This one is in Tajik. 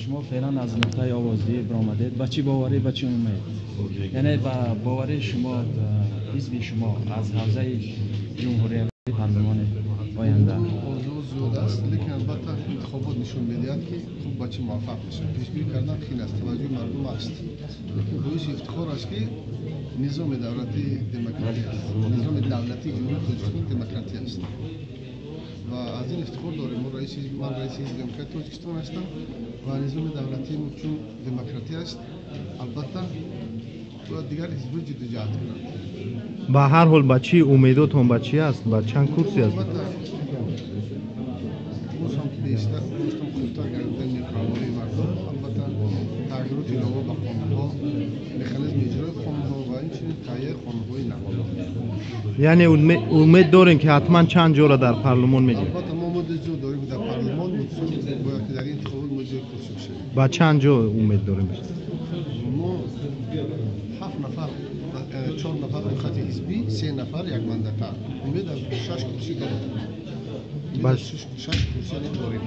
Шумо феълан аз нуқтаи овоздиҳӣ баромадед. Ба чӣ боварӣ, ба чӣ умед? Яъне ба бовари шумо, ҳизби шумо аз ҳавзаи ҷумҳуриявии парлумони оянда? Орзуҳо зиёд аст, лекин албатта интихобот нишон медиҳад, ки хуб ба чӣ муваффақ мешавад. Пешгӯӣ кардан хел аст, таваҷҷӯҳи мардум аст, лекин боиси ифтихор аст, ки низоми давлатӣ демократӣ аст. Низоми давлатии Ҷумҳурии Тоҷикистон демократӣ аст ва аз ин ифтихор дорем. Мо раиси ман раиси ҳизби Демократии Тоҷикистон ҳастам ва низоми давлатии мо чун демократӣ аст, албатта бояд дигар ҳизбҳо ҷиддуҷаҳд кунанд. Ба ҳар ҳол, ба чӣ умедотон, ба чӣ аст, ба чанд курсӣ аст? Албатта, боз ҳам бештар, боз ҳам хубтар гардидани нерӯҳои мардум, албатта тағйироти илова ба қонунҳо, механизми иҷрои қонунҳо ва инчунин таҳияи қонунҳои нав. Яъне умед дорем, ки ҳатман чанд ҷора дар парлумон мегирем? Албатта, мо умеди зиёд дорем, ки дар парлумон бояд ки дар ин интихобот мо ҷои курсӣ бишавем. Ба чанд ҷо умед дорем? Мо ҳафт нафар, чор нафар рӯйхати ҳизбӣ, се нафар якмандата, умед аз шаш курсӣ дорем. Шаш курсӣ дорем.